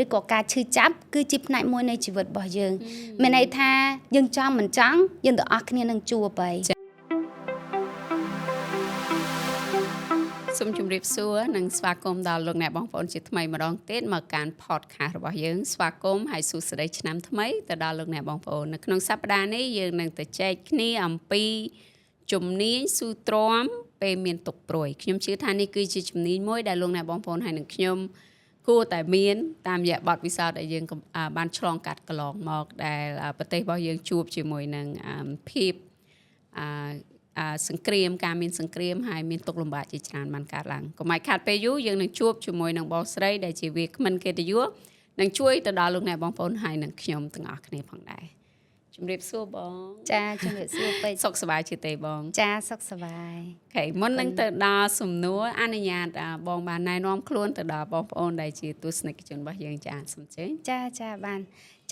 ឬក៏ការឈឺចាប់គឺជាផ្នែកមួយនៃជីវិតរបស់យើងមានន័យថាយើងចង់មិនចង់យើងទាំងអស់គ្នានឹងជួបហើយ សូមជម្រាបសួរនិងស្វាគមន៍ដល់លោកអ្នកបងប្អូនជាថ្មីម្ដងទៀតមកកាន់ podcast របស់យើងស្វាគមន៍ហើយសួស្តីឆ្នាំថ្មីទៅដល់លោកអ្នកបងប្អូននៅក្នុងសប្តាហ៍នេះយើងនឹងទៅចែកគ្នាអំពីជំនាញស៊ូទ្រាំពេលមានទុក្ខព្រួយខ្ញុំជឿថានេះគឺជាជំនាញមួយដែលលោកអ្នកបងប្អូនហើយនឹងខ្ញុំគួរតែមានតាមរយៈបទពិសោធន៍ដែលយើងបានឆ្លងកាត់កន្លងមកដែលប្រទេសរបស់យើងជួបជាមួយនឹងភាពសង្គ្រាមការមានសង្គ្រាមហើយមានទុក្ខលំបាកជាច្រើនបានកើតឡើងកុំឲ្យខាតពេលយូរយើងនឹងជួបជាមួយនឹងបងស្រីដែលជាវាគ្មិនកិត្តិយសនឹងជួយទៅដល់លោកអ្នកបងប្អូនហើយនឹងខ្ញុំទាំងអស់គ្នាផងដែរជំរាបសួរបង ចាជំរាបសួរពេជ្រ សុខសប្បាយជាទេបង ចាសុខសប្បាយ OK មុននឹងទៅដល់សំណួរអនុញ្ញាតបងបានណែនាំខ្លួនទៅដល់បងប្អូនដែលជាទស្សនិកជនរបស់យើងចាសូមអញ្ជើញ ចាចាបាន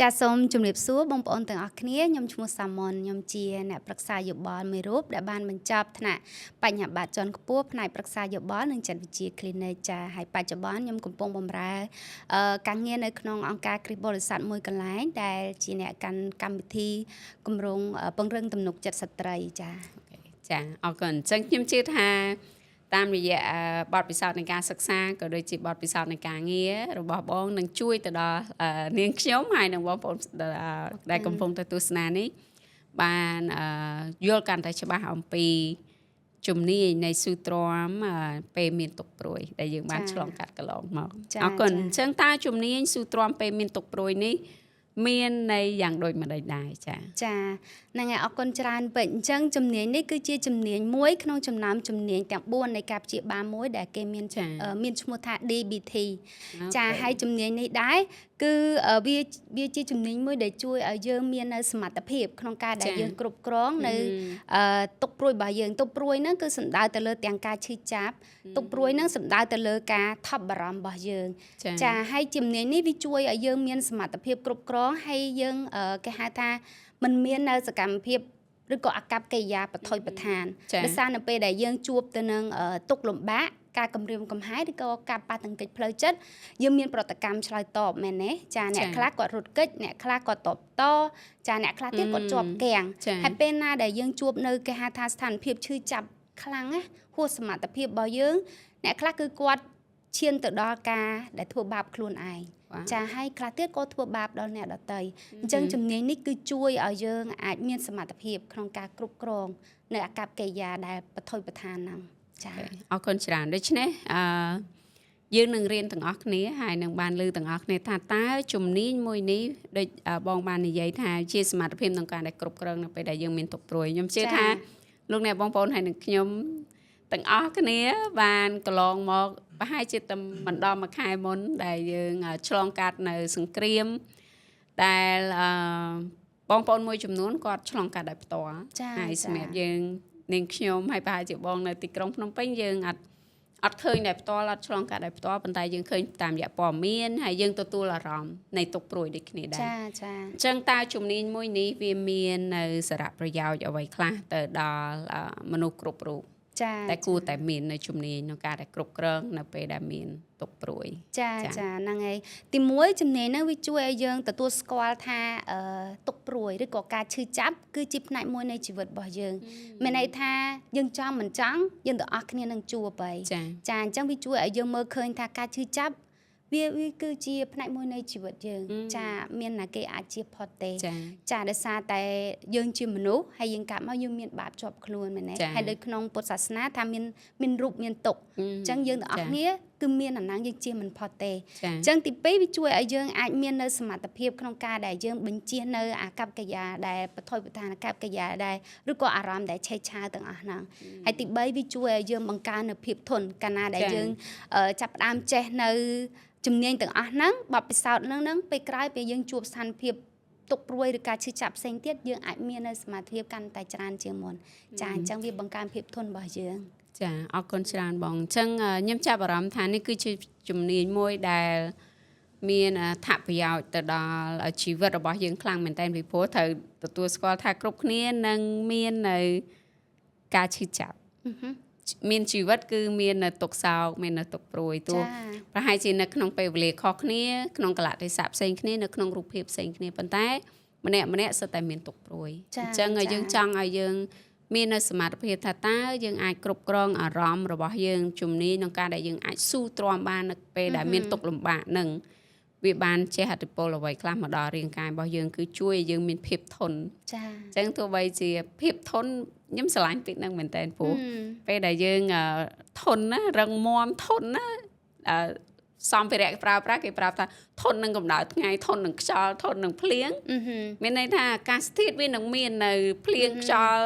ចាសូមជម្រាបសួរបងប្អូនទាំងអស់គ្នាខ្ញុំឈ្មោះសាមុនខ្ញុំជាអ្នកប្រឹក្សាយោបល់មួយរូបដែលបានបញ្ចប់ថ្នាក់បញ្ញាបត្រជាន់ខ្ពស់ផ្នែកប្រឹក្សាយោបល់និងចិត្តវិទ្យា clinic ចាហើយបច្ចុប្បន្នខ្ញុំកំពុងបម្រើការងារនៅក្នុងអង្គការគ្រិស្តបរិស័ទមួយកន្លែងដែលជាអ្នកកាន់កម្មវិធីគម្រោងពង្រឹងទំនុកចិត្តស្ត្រីចា ចាអរគុណអញ្ចឹងខ្ញុំជឿថាតាមរយៈបទពិសោធន៍នៃការសិក្សាក៏ដូចជាបទពិសោធន៍នៃការងាររបស់បងនឹងជួយទៅដល់នាងខ្ញុំហើយនិងបងប្អូនដែលកំពុងតែទស្សនានេះបានយល់កាន់តែច្បាស់អំពីជំនាញនៃស៊ូទ្រាំពេលមានទុក្ខព្រួយដែលយើងបានឆ្លងកាត់កន្លងមកអរគុណអញ្ចឹងតើជំនាញស៊ូទ្រាំពេលមានទុក្ខព្រួយនេះមានន័យយ៉ាងដូចម្តេចដែរចា ចាហ្នឹងហើយអរគុណច្រើនពេកអញ្ចឹងជំនាញនេះគឺជាជំនាញមួយក្នុងចំណោមជំនាញទាំង4នៃការព្យាបាលមួយដែលគេមានមានឈ្មោះថា DBT ចាហើយជំនាញនេះដែរគឺវាជាជំនាញមួយដែលជួយឲ្យយើងមាននៅសមត្ថភាពក្នុងការដែលយើងគ្រប់គ្រងនៅទុក្ខព្រួយរបស់យើងទុក្ខព្រួយហ្នឹងគឺសំដៅទៅលើទាំងការឈឺចាប់ទុក្ខព្រួយហ្នឹងសំដៅទៅលើការថប់បារម្ភរបស់យើងចាហើយជំនាញនេះវាជួយឲ្យយើងមានសមត្ថភាពគ្រប់គ្រងហើយយើងគេហៅថាมันមាននៅសកម្មភាពឬក៏អាកប្បកិរិយាបថុយប្រឋានដោយសារនៅពេលដែលយើងជួបទៅនឹងទុក្ខលំបាកការគំរាមកំហែងឬក៏ការប៉ះទង្គិចផ្លូវចិត្តយើងមានប្រតិកម្មឆ្លើយតបមែនទេចាអ្នកខ្លះគាត់រត់គេចអ្នកខ្លះគាត់តបតចាអ្នកខ្លះទៀតគាត់ជាប់គាំងហើយពេលណាដែលយើងជួបនៅគេហៅថាស្ថានភាពឈឺចាប់ខ្លាំងណាហួសសមត្ថភាពរបស់យើងអ្នកខ្លះគឺគាត់ឈានទៅដល់ការដែលធ្វើបាបខ្លួនឯងចាហើយខ្លះទៀតក៏ធ្វើបាបដល់អ្នកដទៃអញ្ចឹងជំនាញនេះគឺជួយឲ្យយើងអាចមានសមត្ថភាពក្នុងការគ្រប់គ្រងនៅអាកប្បកិរិយាដែលបថុយប្រឋានហ្នឹងចាអរគុណច្រើនដូច្នេះយើងនឹងរៀនទាំងអស់គ្នាហើយនឹងបានឮទាំងអស់គ្នាថាតើជំនាញមួយនេះដូចបងបាននិយាយថាជាសមត្ថភាពក្នុងការដែលគ្រប់គ្រងនៅពេលដែលយើងមានទុក្ខព្រួយខ្ញុំជឿថាលោកអ្នកបងប្អូនហើយនឹងខ្ញុំទាំងអស់គ្នាបានកន្លងមកប្រហែលជាតែមិនដល់មួយខែមុនដែលយើងឆ្លងកាត់នៅសង្គ្រាមដែលបងប្អូនមួយចំនួនគាត់ឆ្លងកាត់ដោយផ្ទាល់ហើយសម្រាប់យើងនាងខ្ញុំហើយប្រហែលជាបងនៅទីក្រុងភ្នំពេញយើងអត់ឃើញដោយផ្ទាល់អត់ឆ្លងកាត់ដោយផ្ទាល់ប៉ុន្តែយើងឃើញតាមរយៈព័ត៌មានហើយយើងទទួលអារម្មណ៍នៃទុក្ខព្រួយដូចគ្នាដែរចាចាអញ្ចឹងតើជំនាញមួយនេះវាមាននៅសារៈប្រយោជន៍អ្វីខ្លះទៅដល់មនុស្សគ្រប់រូបចាតែគួរតែមាននៅជំនាញក្នុងការដែលគ្រប់គ្រងនៅពេលដែលមានទុក្ខព្រួយចាចាហ្នឹងហើយទីមួយជំនាញហ្នឹងវាជួយឲ្យយើងទទួលស្គាល់ថាទុក្ខព្រួយឬក៏ការឈឺចាប់គឺជាផ្នែកមួយនៃជីវិតរបស់យើងមានន័យថាយើងចង់មិនចង់យើងទាំងអស់គ្នានឹងជួបហើយចាអញ្ចឹងវាជួយឲ្យយើងមើលឃើញថាការឈឺចាប់វាគឺជាផ្នែកមួយនៃជីវិតយើងចាមានណាគេអាចជៀសផុតទេចាដោយសារតែយើងជាមនុស្សហើយយើងកាត់មកយើងមានបាបជាប់ខ្លួនមែនទេហើយដូចក្នុងពុទ្ធសាសនាថាមានរូបមានទុក្ខអញ្ចឹងយើងទាំងអស់គ្នាគឺមានអាហ្នឹងយើងជៀសមិនផុតទេអញ្ចឹងទី2វាជួយឲ្យយើងអាចមាននៅសមត្ថភាពក្នុងការដែលយើងបញ្ជៀសនៅអាកប្បកិរិយាដែលបថុយប្រឋានអាកប្បកិរិយាដែលឬក៏អារម្មណ៍ដែលឆេះឆាវទាំងអស់ហ្នឹងហើយទី3វាជួយឲ្យយើងបង្កើននៅភាពធន់កាលណាដែលយើងចាប់ផ្ដើមចេះនៅជំនាញទាំងអស់ហ្នឹងបទពិសោធន៍ហ្នឹងពេលក្រោយពេលយើងជួបស្ថានភាពទុក្ខព្រួយឬការឈឺចាប់ផ្សេងទៀតយើងអាចមាននៅសមត្ថភាពកាន់តែច្រើនជាងមុនចាអញ្ចឹងវាបង្កើនភាពធន់របស់យើងចាអរគុណច្រើនបងអញ្ចឹងខ្ញុំចាប់អារម្មណ៍ថានេះគឺជាជំនាញមួយដែលមានអត្ថប្រយោជន៍ទៅដល់ជីវិតរបស់យើងខ្លាំងមែនទែនពីព្រោះត្រូវទទួលស្គាល់ថាគ្រប់គ្នានឹងមាននៅការឈឺចាប់ មានជីវិតគឺមាននៅទុក្ខសោកមាននៅទុក្ខព្រួយទោះប្រហែលជានៅក្នុងពេលវេលាខុសគ្នាក្នុងកលៈទេសៈផ្សេងគ្នានៅក្នុងរូបភាពផ្សេងគ្នាប៉ុន្តែម្នាក់ម្នាក់សុទ្ធតែមានទុក្ខព្រួយអញ្ចឹងយើងចង់ឲ្យយើងមាននៅសមត្ថភាពថាតើយើងអាចគ្រប់គ្រងអារម្មណ៍របស់យើងជំនាញក្នុងការដែលយើងអាចស៊ូទ្រាំបាននៅពេលដែលមានទុក្ខលំបាកនឹងវាបានជះឥទ្ធិពលអ្វីខ្លះមកដល់រាងកាយរបស់យើងគឺជួយឲ្យយើងមានភាពធន់ ចា អញ្ចឹងទោះបីជាភាពធន់ខ្ញុំស្រឡាញ់ពាក្យហ្នឹងមែនតើព្រោះពេលដែលយើងធន់ណារឹងមាំធន់ណាសម្ភារៈប្រើប្រាស់គេប្រាប់ថាធន់នឹងកម្ដៅថ្ងៃធន់នឹងខ្យល់ធន់នឹងភ្លៀងមានន័យថាអាកាសធាតុវានឹងមាននៅភ្លៀងខ្យល់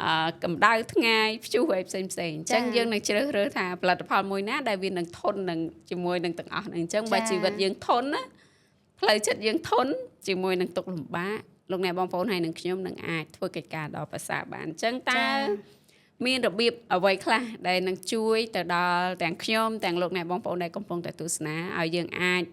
អឺកម្ដៅថ្ងៃព្យុះអីផ្សេងផ្សេងអញ្ចឹងយើងនឹងជ្រើសរើសថាផលិតផលមួយណាដែលវានឹងធន់នឹងជាមួយនឹងទាំងអស់ហ្នឹងអញ្ចឹងបើជីវិតយើងធន់ណាផ្លូវចិត្តយើងធន់ជាមួយនឹងទុក្ខលំបាកលោកអ្នកបងប្អូនហើយនឹងខ្ញុំនឹងអាចធ្វើកិច្ចការដ៏ប្រសើរបានអញ្ចឹងតើមានរបៀបអ្វីខ្លះដែលនឹងជួយទៅដល់ទាំងខ្ញុំទាំងលោកអ្នកបងប្អូនដែលកំពុងតែទស្សនាឲ្យយើងអាច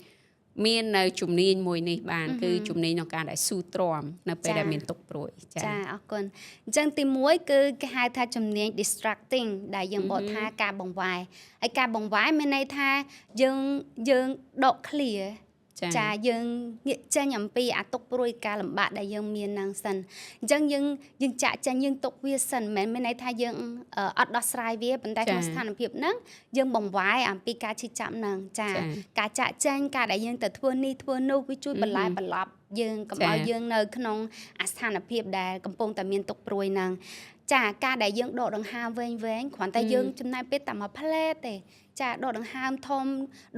មាននៅជំនាញមួយនេះបានគឺជំនាញក្នុងការដែលស៊ូទ្រាំនៅពេលដែលមានទុក្ខព្រួយ ចាចាអរគុណអញ្ចឹងទី1គឺគេហៅថាជំនាញ distracting ដែលយើងបកថាការបង្វែរហើយការបង្វែរមានន័យថាយើងយើងដកឃ្លាចាយើងងាកចេញអំពីអាទុក្ខព្រួយការលំបាកដែលយើងមានហ្នឹងសិនអញ្ចឹងយើងយើងចាក់ចេញយើងទុកវាសិនមិនមែនមានន័យថាយើងអត់ដោះស្រាយវាប៉ុន្តែក្នុងស្ថានភាពហ្នឹងយើងបង្វែរអំពីការឈឺចាប់ហ្នឹងចាការចាក់ចេញការដែលយើងទៅធ្វើនេះធ្វើនោះវាជួយបន្លែបន្លប់យើងកុំឲ្យយើងនៅក្នុងអាស្ថានភាពដែលកំពុងតែមានទុក្ខព្រួយហ្នឹងចាការដែលយើងដកដង្ហើមវែងវែងគ្រាន់តែយើងចំណាយពេលតែមួយផ្លែទេចាដកដង្ហើមធំ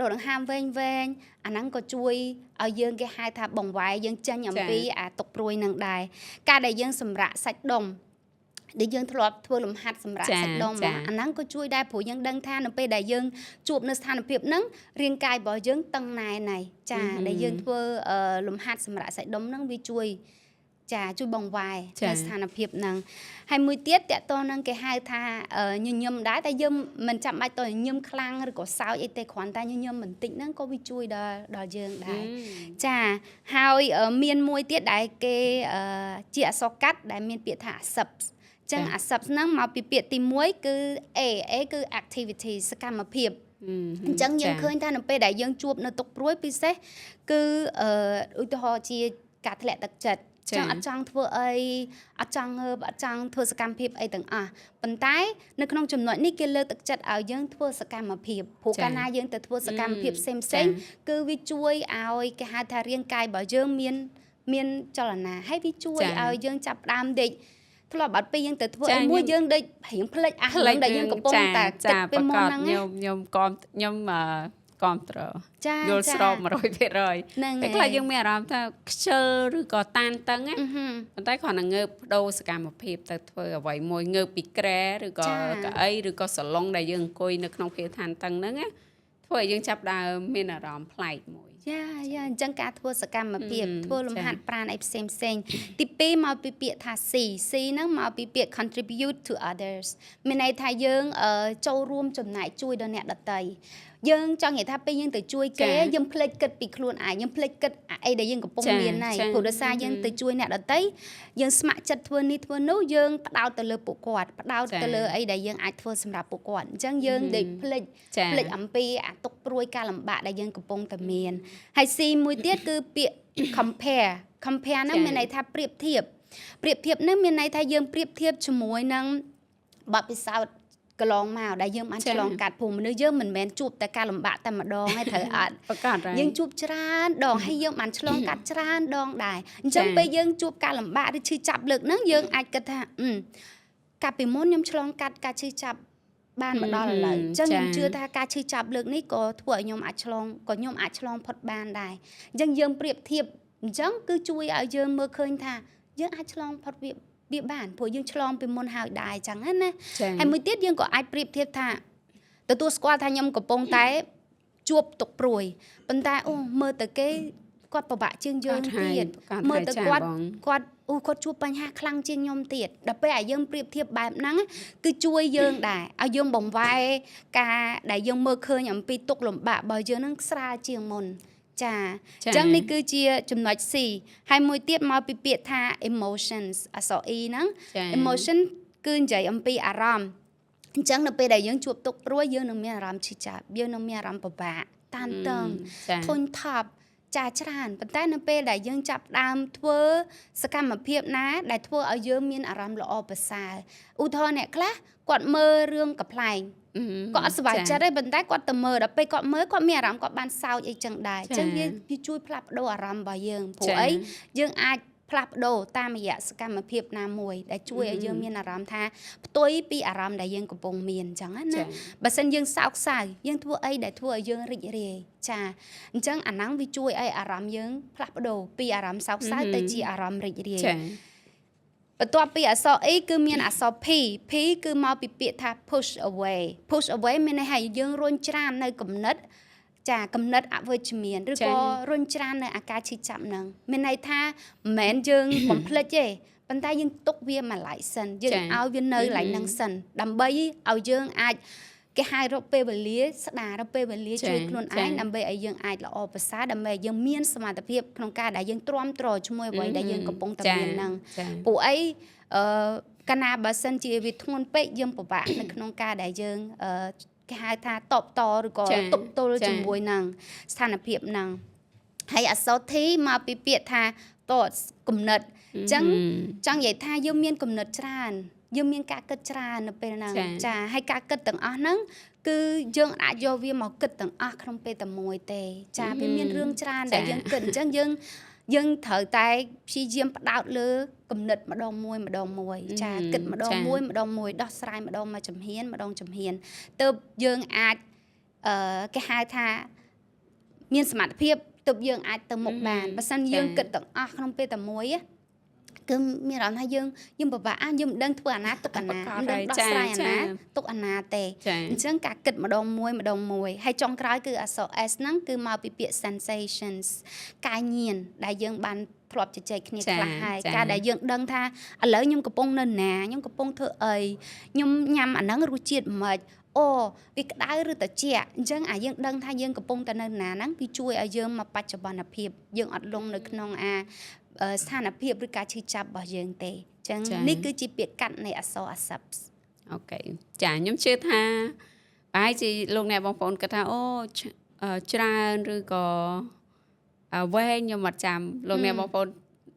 ដកដង្ហើមវែងវែងអាហ្នឹងក៏ជួយឲ្យយើងគេហៅថាបង្វែរយើងចេញអំពីអាទុក្ខព្រួយហ្នឹងដែរការដែលយើងសម្រាកសាច់ដុំដែលយើងធ្លាប់ធ្វើលំហាត់សម្រាប់សាច់ដុំអាហ្នឹងក៏ជួយដែរព្រោះយើងដឹងថានៅពេលដែលយើងជួបនៅស្ថានភាពហ្នឹងរាងកាយរបស់យើងតឹងណែនហើយចាដែលយើងធ្វើលំហាត់សម្រាប់សាច់ដុំហ្នឹងវាជួយចាជួយបង្វែរនៅស្ថានភាពហ្នឹងហើយមួយទៀតតកតនឹងគេហៅថាញញឹមដែរតែយើងមិនចាំបាច់តញញឹមខ្លាំងឬក៏សើចអីទេគ្រាន់តែញញឹមបន្តិចហ្នឹងក៏វាជួយដល់ដល់យើងដែរចាហើយមានមួយទៀតដែលគេជាអក្សរកាត់ដែលមានពាក្យថា ACCEPT ចឹង accept ហ្នឹងមកពីពាក្យទី1គឺ A A គឺ activity សកម្មភាពអញ្ចឹងយើងឃើញថានៅពេលដែលយើងជួបនៅទុក្ខព្រួយពិសេសគឺឧទាហរណ៍ជាការធ្លាក់ទឹកចិត្តចឹងអត់ចង់ធ្វើអីអត់ចង់ងើបអត់ចង់ធ្វើសកម្មភាពអីទាំងអស់ប៉ុន្តែនៅក្នុងចំណុចនេះគេលើកទឹកចិត្តឲ្យយើងធ្វើសកម្មភាពព្រោះកាលណាយើងទៅធ្វើសកម្មភាពផ្សេងផ្សេងគឺវាជួយឲ្យគេហៅថារាងកាយរបស់យើងមានមានចលនាហើយវាជួយឲ្យយើងចាប់ផ្ដើមដេកធ្លាប់អត់ពេលយើងទៅធ្វើអីមួយយើងដេករៀងភ្លេចអារឿងដែលយើងកំពុងតែគិតពេលមុនហ្នឹង ខ្ញុំខ្ញុំគាំខ្ញុំគាំទ្រយល់ស្រប100%ពេលខ្លះយើងមានអារម្មណ៍ថាខ្ជិលឬក៏តានតឹងណាប៉ុន្តែគ្រាន់តែងើបបដូរសកម្មភាពទៅធ្វើអ្វីមួយងើបពីគ្រែឬក៏កៅអីឬក៏សាឡុងដែលយើងអង្គុយនៅក្នុងភាពតានតឹងហ្នឹងណាធ្វើឲ្យយើងចាប់ដើមមានអារម្មណ៍ប្លែកមួយ យ៉ាយ៉ាអញ្ចឹងការធ្វើសកម្មភាពធ្វើលំហាត់ប្រាណអីផ្សេងផ្សេងទី2មកពីពាក្យថា C C ហ្នឹងមកពីពាក្យ contribute to others មានន័យថាយើងចូលរួមចំណែកជួយដល់អ្នកដទៃយើងចង់និយាយថាពេលយើងទៅជួយគេយើងភ្លេចគិតពីខ្លួនឯងយើងភ្លេចគិតអីដែលយើងកំពុងមានហើយព្រោះដោយសារយើងទៅជួយអ្នកដទៃយើងស្ម័គ្រចិត្តធ្វើនេះធ្វើនោះយើងផ្ដោតទៅលើពួកគាត់ផ្ដោតទៅលើអីដែលយើងអាចធ្វើសម្រាប់ពួកគាត់អញ្ចឹងយើងដូចភ្លេចភ្លេចអំពីអាទុក្ខព្រួយការលំបាកដែលយើងកំពុងតែមានហើយ C មួយទៀតគឺពាក្យ compare compare ហ្នឹងមានន័យថាប្រៀបធៀបប្រៀបធៀបហ្នឹងមានន័យថាយើងប្រៀបធៀបជាមួយនឹងបទពិសោធន៍កន្លងមកដែលយើងបានឆ្លងកាត់ព្រោះមនុស្សយើងមិនមែនជួបតែការលំបាកតែម្ដងហើយត្រូវអត់ ប្រកាសហើយ យើងជួបច្រើនដងហើយយើងបានឆ្លងកាត់ច្រើនដងដែរអញ្ចឹងពេលយើងជួបការលំបាកឬឈឺចាប់លើកហ្នឹងយើងអាចគិតថាកាលពីមុនខ្ញុំឆ្លងកាត់ការឈឺចាប់បានមកដល់ឥឡូវអញ្ចឹងខ្ញុំជឿថាការឈឺចាប់លើកនេះក៏ធ្វើឲ្យខ្ញុំអាចឆ្លងក៏ខ្ញុំអាចឆ្លងផុតបានដែរអញ្ចឹងយើងប្រៀបធៀបអញ្ចឹងគឺជួយឲ្យយើងមើលឃើញថាយើងអាចឆ្លងផុតវាវាបានព្រោះយើងឆ្លងពីមុនហើយដែរអញ្ចឹងណាហើយមួយទៀតយើងក៏អាចប្រៀបធៀបថាទទួលស្គាល់ថាខ្ញុំកំពុងតែជួបទុក្ខព្រួយប៉ុន្តែអូមើលទៅគេគាត់ពិបាកជាងយើងទៀតមើលទៅគាត់គាត់អូគាត់ជួបបញ្ហាខ្លាំងជាងខ្ញុំទៀតដល់ពេលឲ្យយើងប្រៀបធៀបបែបហ្នឹងគឺជួយយើងដែរឲ្យយើងបង្វែរការដែលយើងមើលឃើញអំពីទុក្ខលំបាករបស់យើងហ្នឹងស្រាលជាងមុនចាអញ្ចឹងនេះគឺជាចំណុច C ហើយមួយទៀតមកពីពាក្យថា emotions អក្សរ E ហ្នឹង emotion គឺនិយាយអំពីអារម្មណ៍ អញ្ចឹងនៅពេលដែលយើងជួបទុក្ខព្រួយយើងនឹងមានអារម្មណ៍ឈឺចាប់យើងនឹងមានអារម្មណ៍ពិបាកតានតឹង ចា ធុញថប់ចាច្រើនប៉ុន្តែនៅពេលដែលយើងចាប់ផ្ដើមធ្វើសកម្មភាពណា ដែលធ្វើឲ្យយើងមានអារម្មណ៍ល្អប្រសើរឧទាហរណ៍អ្នកខ្លះគាត់មើលរឿងកំប្លែងគាត់អត់សប្បាយចិត្តទេប៉ុន្តែគាត់ទៅមើលដល់ពេលគាត់មើលគាត់មានអារម្មណ៍គាត់បានសើចអីចឹងដែរអញ្ចឹងវាជួយផ្លាស់ប្ដូរអារម្មណ៍របស់យើងព្រោះអីយើងអាចផ្លាស់ប្ដូរតាមរយៈសកម្មភាពណាមួយដែលជួយឲ្យយើងមានអារម្មណ៍ថាផ្ទុយពីអារម្មណ៍ដែលយើងកំពុងមានអញ្ចឹងណាបើសិនយើងសោកសៅយើងធ្វើអីដែលធ្វើឲ្យយើងរីករាយចាអញ្ចឹងអាហ្នឹងវាជួយឲ្យអារម្មណ៍យើងផ្លាស់ប្ដូរពីអារម្មណ៍សោកសៅទៅជាអារម្មណ៍រីករាយ ចា បន្ទាប់ពីអក្សរ E គឺមានអក្សរ P P គឺមកពីពាក្យថា push away push away មានន័យថាយើងរុញច្រាននៅគំនិតចាគំនិតអវិជ្ជមានឬក៏រុញច្រាននៅអាការឈឺចាប់ហ្នឹងមានន័យថាមិនមែនយើង បំភ្លេចទេប៉ុន្តែយើងទុកវាមួយឡែកសិនយើងឲ្យវានៅកន្លែងហ្នឹងសិនដើម្បីឲ្យយើងអាចគេហៅរកពេលវេលាស្ដាររកពេលវេលាជួយខ្លួនឯងដើម្បីឲ្យយើងអាចល្អប្រសើរដើម្បីឲ្យយើងមានសមត្ថភាពក្នុងការដែលយើងទ្រាំទ្រជាមួយអ្វីដែលយើងកំពុងតែមានហ្នឹងពួកអីអឺកាលណាបើសិនជាវាធ្ងន់ពេកយើងពិបាកនៅក្នុងការដែលយើងអឺគេហៅថាតបតឬក៏ទប់ទល់ជាមួយនឹងស្ថានភាពហ្នឹងហើយអក្សរ T មកពីពាក្យថា thoughts គំនិតអញ្ចឹងចង់និយាយថាយើងមានគំនិតច្រើនយើងមានការគិតច្រើននៅពេលហ្នឹងចាហើយការគិតទាំងអស់ហ្នឹងគឺយើងអាចយកវាមកគិតទាំងអស់ក្នុងពេលតែមួយទេចាវាមានរឿងច្រើនដែលយើងគិតអញ្ចឹងយើងយើងត្រូវតែព្យាយាមផ្ដោតលើគំនិតម្ដងមួយម្ដងមួយចាគិតម្ដងមួយម្ដងមួយដោះស្រាយម្ដងមួយជំហានម្ដងជំហានទើបយើងអាចអឺគេហៅថាមានសមត្ថភាពទើបយើងអាចទៅមុខបានបើសិនយើងគិតទាំងអស់ក្នុងពេលតែមួយគឺមានអារម្មណ៍ថាយើងយើងពិបាកអាយើងមិនដឹងធ្វើអាណាទុកអាណាមិនដឹងដោះស្រាយអាណាទុកអាណាទេអញ្ចឹងការគិតម្ដងមួយម្ដងមួយហើយចុងក្រោយគឺអក្សរ S ហ្នឹងគឺមកពីពាក្យ sensations កាយញៀនដែលយើងបានធ្លាប់ជជែកគ្នាខ្លះហើយការដែលយើងដឹងថាឥឡូវខ្ញុំកំពុងនៅណាខ្ញុំកំពុងធ្វើអីខ្ញុំញ៉ាំអាហ្នឹងរសជាតិមិនអូវាក្តៅឬត្រជាក់អញ្ចឹងអាយើងដឹងថាយើងកំពុងតែនៅណាហ្នឹងវាជួយឲ្យយើងមកបច្ចុប្បន្នភាពយើងអត់លងនៅក្នុងអាស្ថានភាពឬការឈឺចាប់របស់យើងទេអញ្ចឹងនេះគឺជាពាក្យកាត់នៃអក្សរ ASAP Okay ចាខ្ញុំជឿថាប្រហែលជាលោកអ្នកបងប្អូនគិតថាអូច្រើនឬក៏វែងខ្ញុំអត់ចាំលោកអ្នកបងប្អូន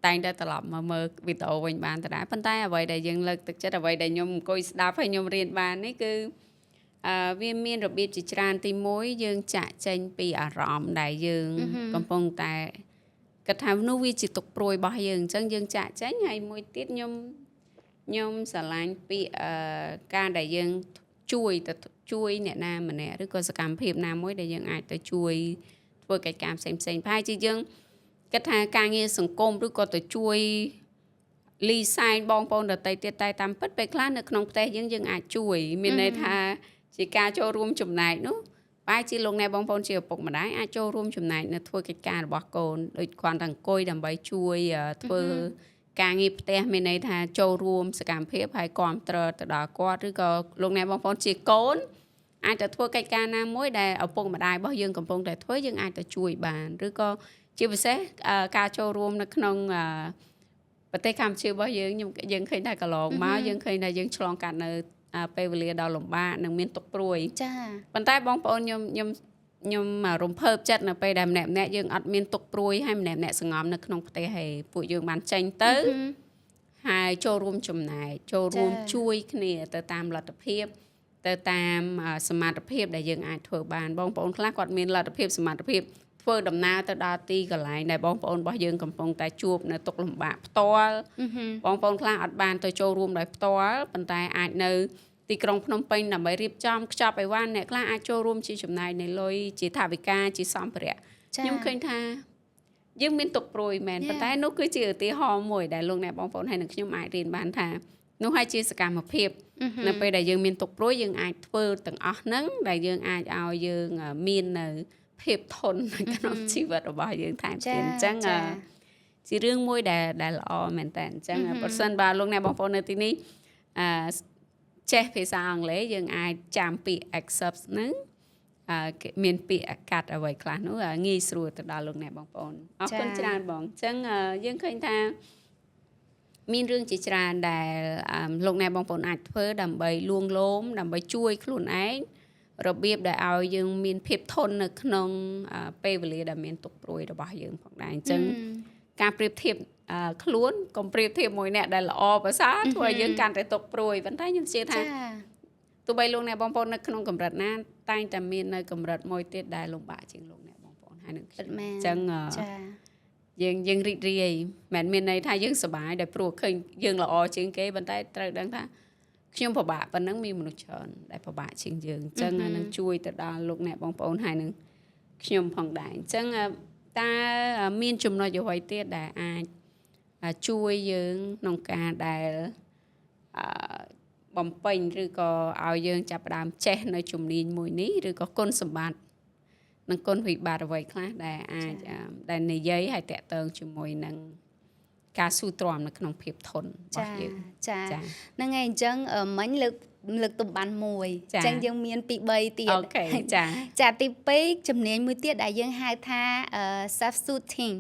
តែងតែត្រឡប់មកមើលវីដេអូវិញបានដដែលប៉ុន្តែអ្វីដែលយើងលើកទឹកចិត្តអ្វីដែលខ្ញុំអង្គុយស្ដាប់ហើយខ្ញុំរៀនបាននេះគឺអឺវាមានរបៀបជាច្រើនទី1យើងចាក់ចេញពីអារម្មណ៍ដែលយើងកំពុងតែគិតថានោះវាជាទុក្ខព្រួយរបស់យើងអញ្ចឹងយើងចាក់ចេញហើយមួយទៀតខ្ញុំខ្ញុំស្រឡាញ់ពីអឺការដែលយើងជួយទៅជួយអ្នកណាម្នាក់ឬក៏សកម្មភាពណាមួយដែលយើងអាចទៅជួយធ្វើកិច្ចការផ្សេងផ្សេងប្រហែលជាយើងគិតថាការងារសង្គមឬក៏ទៅជួយលីសែងបងប្អូនដទៃទៀតតែតាមពិតពេលខ្លះនៅក្នុងផ្ទះយើងយើងអាចជួយមានន័យថាជាការចូលរួមចំណែកនោះបែរជាលោកអ្នកបងប្អូនជាឪពុកម្ដាយអាចចូលរួមចំណែកនៅធ្វើកិច្ចការរបស់កូនដូចគ្រាន់តែអង្គុយដើម្បីជួយធ្វើការងារផ្ទះមានន័យថាចូលរួមសកម្មភាពហើយគ្រប់គ្រងទៅដល់គាត់ឬក៏លោកអ្នកបងប្អូនជាកូនអាចទៅធ្វើកិច្ចការណាមួយដែលឪពុកម្ដាយរបស់យើងកំពុងតែធ្វើយើងអាចទៅជួយបានឬក៏ជាពិសេសការចូលរួមនៅក្នុងប្រទេសកម្ពុជារបស់យើងខ្ញុំយើងឃើញថាកន្លងមកយើងឃើញថាយើងឆ្លងកាត់នៅពេលវេលាដ៏លំបាកនិងមានទុក្ខព្រួយ ចា ប៉ុន្តែបងប្អូនខ្ញុំខ្ញុំខ្ញុំរំភើបចិត្តនៅពេលដែលម្នាក់ម្នាក់យើងអត់មានទុក្ខព្រួយហើយម្នាក់ម្នាក់សងំនៅក្នុងផ្ទះហើយពួកយើងបានចេញទៅហើយចូលរួមចំណែកចូលរួមជួយគ្នាទៅតាមលទ្ធភាពទៅតាមសមត្ថភាពដែលយើងអាចធ្វើបានបងប្អូនខ្លះគាត់មានលទ្ធភាពសមត្ថភាពធ្វើដំណើរទៅដល់ទីកន្លែងដែលបងប្អូនរបស់យើងកំពុងតែជួបនៅទុក្ខលំបាកផ្ទាល់បងប្អូនខ្លះអត់បានទៅចូលរួមដោយផ្ទាល់ប៉ុន្តែអាចនៅទីក្រុងភ្នំពេញដើម្បីរៀបចំខ្ចប់អីវ៉ាន់អ្នកខ្លះអាចចូលរួមជាចំណាយនៃលុយជាថវិកាជាសម្ភារៈខ្ញុំឃើញថាយើងមានទុក្ខព្រួយមែនប៉ុន្តែនោះគឺជាឧទាហរណ៍មួយដែលលោកអ្នកបងប្អូនហើយនឹងខ្ញុំអាចរៀនបានថានោះហើយជាសកម្មភាពនៅពេលដែលយើងមានទុក្ខព្រួយយើងអាចធ្វើទាំងអស់ហ្នឹងដែលយើងអាចឲ្យយើងមាននៅភាពធន់នៅក្នុងជីវិតរបស់យើងថែមទៀតអញ្ចឹងជារឿងមួយដែលដែលល្អមែនតើអញ្ចឹងប្រសិនបើលោកអ្នកបងប្អូននៅទីនេះអឺចេះភាសាអង់គ្លេសយើងអាចចាំពាក្យ excerpt ហ្នឹងអឺមានពាក្យកាត់អ្វីខ្លះនោះងាយស្រួលទៅដល់លោកអ្នកបងប្អូនអរគុណច្រើនបងអញ្ចឹងយើងឃើញថា មានរឿងជាច្រើនដែលលោកអ្នកបងប្អូនអាចធ្វើដើម្បីលួងលោមដើម្បីជួយខ្លួនឯងរបៀបដែលឲ្យយើងមានភាពធន់នៅក្នុងពេលវេលាដែលមានទុក្ខព្រួយរបស់យើងផងដែរអញ្ចឹងការប្រៀបធៀបខ្លួនកុំប្រៀបធៀបមួយអ្នកដែលល្អប្រសើរធ្វើឲ្យយើងកាន់តែទុក្ខព្រួយប៉ុន្តែខ្ញុំជឿថាទោះបីលោកអ្នកបងប្អូននៅក្នុងកម្រិតណាតែងតែមាននៅកម្រិតមួយទៀតដែលលំបាកជាងលោកអ្នកបងប្អូនហើយនឹង ពិតមែន អញ្ចឹង ចា យើងរីករាយមិនមានន័យថាយើងសប្បាយដែលព្រោះឃើញយើងល្អជាងគេប៉ុន្តែត្រូវដឹងថាខ្ញុំពិបាកប៉ុណ្ណឹងមានមនុស្សច្រើនដែលពិបាកជាងយើងអញ្ចឹងនឹងជួយទៅដល់លោកអ្នកបងប្អូនហើយនឹងខ្ញុំផងដែរអញ្ចឹងតើមានចំណុចអ្វីទៀតដែលអាចជួយយើងក្នុងការដែលបំពេញឬក៏ឲ្យយើងចាប់ផ្ដើមចេះនៅជំនាញមួយនេះឬក៏គុណសម្បត្តិនិងគុណវិបត្តិអ្វីខ្លះដែលអាចដែលនិយាយឲ្យតាក់ទងជាមួយនឹងការស៊ូទ្រាំនៅក្នុងភាពធន់របស់យើង ចាហ្នឹងហើយអញ្ចឹងមិញលើកទំបានមួយអញ្ចឹងយើងមាន2 3ទៀត okay ចា ចាទី2ជំនាញមួយទៀតដែលយើងហៅថា self soothing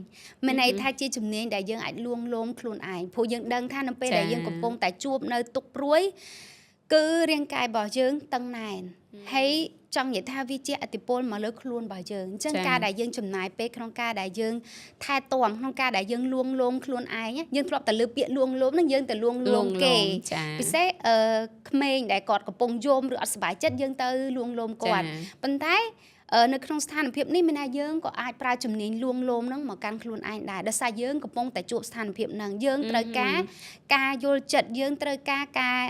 មានន័យថាជាជំនាញដែលយើងអាចលួងលោមខ្លួនឯងព្រោះយើងដឹងថានៅពេលដែលយើងកំពុងតែជួបនៅទុក្ខព្រួយគឺរាងកាយរបស់យើងតឹងណែនហើយចង់និយាយថាវាជាឥទ្ធិពលមកលើខ្លួនរបស់យើងអញ្ចឹងការដែលយើងចំណាយពេលក្នុងការដែលយើងថែទាំក្នុងការដែលយើងលួងលោមខ្លួនឯងយើងធ្លាប់តែលើពាក្យលួងលោមហ្នឹងយើងទៅលួងលោមគេពិសេសក្មេងដែលគាត់កំពុងយំឬអត់សប្បាយចិត្តយើងទៅលួងលោមគាត់ប៉ុន្តែនៅក្នុងស្ថានភាពនេះមានថាយើងក៏អាចប្រើជំនាញលួងលោមហ្នឹងមកកាន់ខ្លួនឯងដែរដោយសារយើងកំពុងតែជួបស្ថានភាពហ្នឹងយើងត្រូវការការយល់ចិត្តយើងត្រូវការការ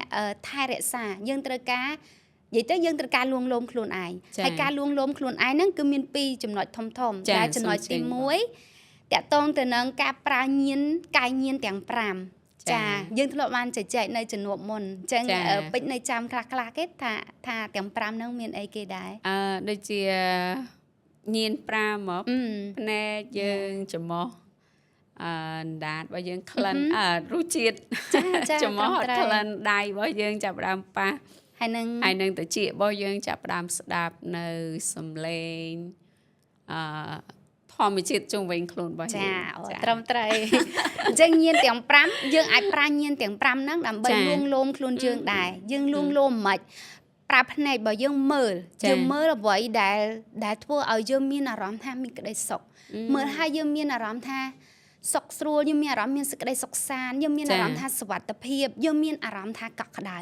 ថែរក្សាយើងត្រូវការនិយាយទៅយើងត្រូវការលួងលោមខ្លួនឯងហើយការលួងលោមខ្លួនឯងហ្នឹងគឺមានពីរចំណុចធំធំដែលចំណុចទី1តាក់ទងទៅនឹងការប្រើញៀនកាយញៀនទាំង5ចាយើងធ្លាប់បានជជែកនៅជំនួបមុនអញ្ចឹងពេជ្រនៅចាំខ្លះខ្លះគេថាទាំង5ហ្នឹងមានអីគេដែរ ដូចជាញៀន5មកភ្នែកយើងច្រមុះអណ្ដាតរបស់យើងក្លិនរសជាតិច្រមុះក្លិនដៃរបស់យើងចាប់ផ្ដើមប៉ះ ហើយនឹងត្រចៀករបស់យើងចាប់ផ្ដើមស្ដាប់នៅសំឡេងធម្មជាតិជុំវិញខ្លួនរបស់យើង ចាត្រឹមត្រូវអញ្ចឹងញៀនទាំង5យើងអាចប្រើញៀនទាំង5ហ្នឹងដើម្បីលួងលោមខ្លួនយើងដែរយើងលួងលោមមិនប្រើភ្នែករបស់យើងមើលយើងមើលអ្វីដែលធ្វើឲ្យយើងមានអារម្មណ៍ថាមានក្តីសុខមើលហើយយើងមានអារម្មណ៍ថាសុខស្រួលយើងមានអារម្មណ៍មានសេចក្តីសុខសាន្តយើងមានអារម្មណ៍ថាសុវត្ថិភាពយើងមានអារម្មណ៍ថាកក់ក្ដៅ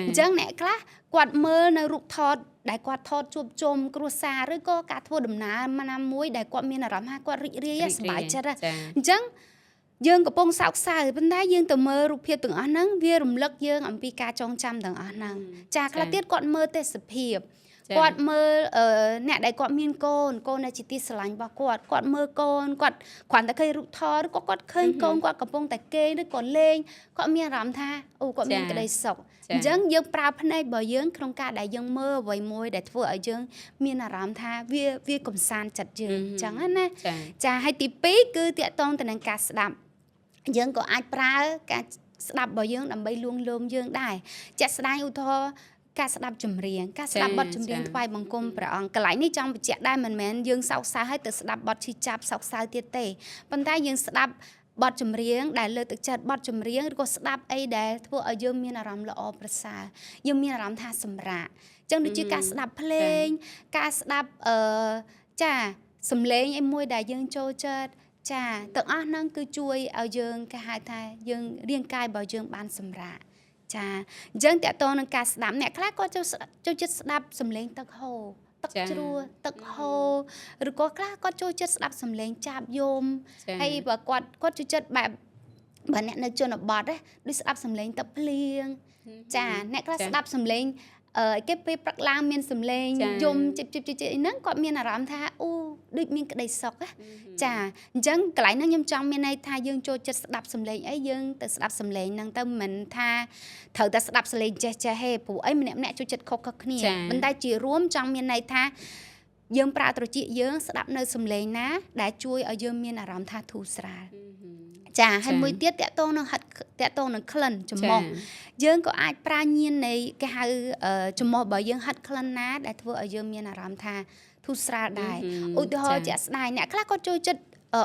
អញ្ចឹងអ្នកខ្លះគាត់មើលនៅរូបថតដែលគាត់ថតជួបជុំគ្រួសារឬក៏ការធ្វើដំណើរណាមួយដែលគាត់មានអារម្មណ៍ថាគាត់រីករាយសប្បាយចិត្តអញ្ចឹងយើងកំពុងសោកសៅប៉ុន្តែយើងទៅមើលរូបភាពទាំងអស់ហ្នឹងវារំលឹកយើងអំពីការចងចាំទាំងអស់ហ្នឹងចាខ្លះទៀតគាត់មើលទេសភាពគាត់មើលអ្នកដែលគាត់មានកូនកូនដែលជាទីស្រឡាញ់របស់គាត់គាត់មើលកូនគាត់គ្រាន់តែឃើញរូបថតឬក៏គាត់ឃើញកូនគាត់កំពុងតែគេងឬក៏លេងគាត់មានអារម្មណ៍ថាអូគាត់មានក្តីសុខអញ្ចឹងយើងប្រើភ្នែករបស់យើងក្នុងការដែលយើងមើលអ្វីមួយដែលធ្វើឲ្យយើងមានអារម្មណ៍ថាវាកំសាន្តចិត្តយើងអញ្ចឹងណាចាហើយទី2គឺតាក់ទងទៅនឹងការស្ដាប់យើងក៏អាចប្រើការស្ដាប់របស់យើងដើម្បីលួងលោមយើងដែរជាក់ស្ដែងឧទាហរណ៍ការស្ដាប់ចម្រៀងការស្ដាប់បទចម្រៀងថ្វាយបង្គំព្រះអង្គកន្លែងនេះចង់បញ្ជាក់ដែរមិនមែនយើងសោកសៅហើយទៅស្ដាប់បទឈឺចាប់សោកសៅទៀតទេប៉ុន្តែយើងស្ដាប់បទចម្រៀងដែលលើកទឹកចិត្តបទចម្រៀងឬក៏ស្ដាប់អីដែលធ្វើឲ្យយើងមានអារម្មណ៍ល្អប្រសើរយើងមានអារម្មណ៍ថាសម្រាកអញ្ចឹងដូចជាការស្ដាប់ភ្លេងការស្ដាប់ចាសំឡេងអីមួយដែលយើងចូលចិត្តចាទាំងអស់ហ្នឹងគឺជួយឲ្យយើងគេហៅថាយើងរាងកាយរបស់យើងបានសម្រាកចាអញ្ចឹងតកតងនឹងការស្ដាប់អ្នកខ្លះគាត់ចូលចិត្តស្ដាប់សំឡេងទឹកហូរទឹកជ្រោះទឹកហូរឬក៏ខ្លះគាត់ចូលចិត្តស្ដាប់សំឡេងចាបយំហើយបើគាត់ចូលចិត្តបែបបើអ្នកនៅជនបទណាដូចស្ដាប់សំឡេងទឹកភ្លៀងចាអ្នកខ្លះស្ដាប់សំឡេងគេពេលព្រឹកឡើងមានសំឡេងយំជីបជីបជីបហ្នឹងគាត់មានអារម្មណ៍ថាអូដូចមានក្តីសុខណាចាអញ្ចឹងកន្លែងហ្នឹងខ្ញុំចង់មានន័យថាយើងចូលចិត្តស្ដាប់សំឡេងអីយើងទៅស្ដាប់សំឡេងហ្នឹងទៅមិនថាត្រូវតែស្ដាប់សំឡេងចេះចេះទេព្រោះអីម្នាក់ម្នាក់ចូលចិត្តខុសៗគ្នាប៉ុន្តែជារួមចង់មានន័យថាយើងប្រើត្រចៀកយើងស្ដាប់នៅសំឡេងណាដែលជួយឲ្យយើងមានអារម្មណ៍ថាធូរស្រាលចាហើយមួយទៀតតាក់ទងនឹងហិតតាក់ទងនឹងក្លិនច្រមុះយើងក៏អាចប្រើញៀននៃគេហៅច្រមុះរបស់យើងហិតក្លិនណាដែលធ្វើឲ្យយើងមានអារម្មណ៍ថាធូរស្រាលដែរឧទាហរណ៍ជាក់ស្ដែងអ្នកខ្លះគាត់ចូលចិត្ត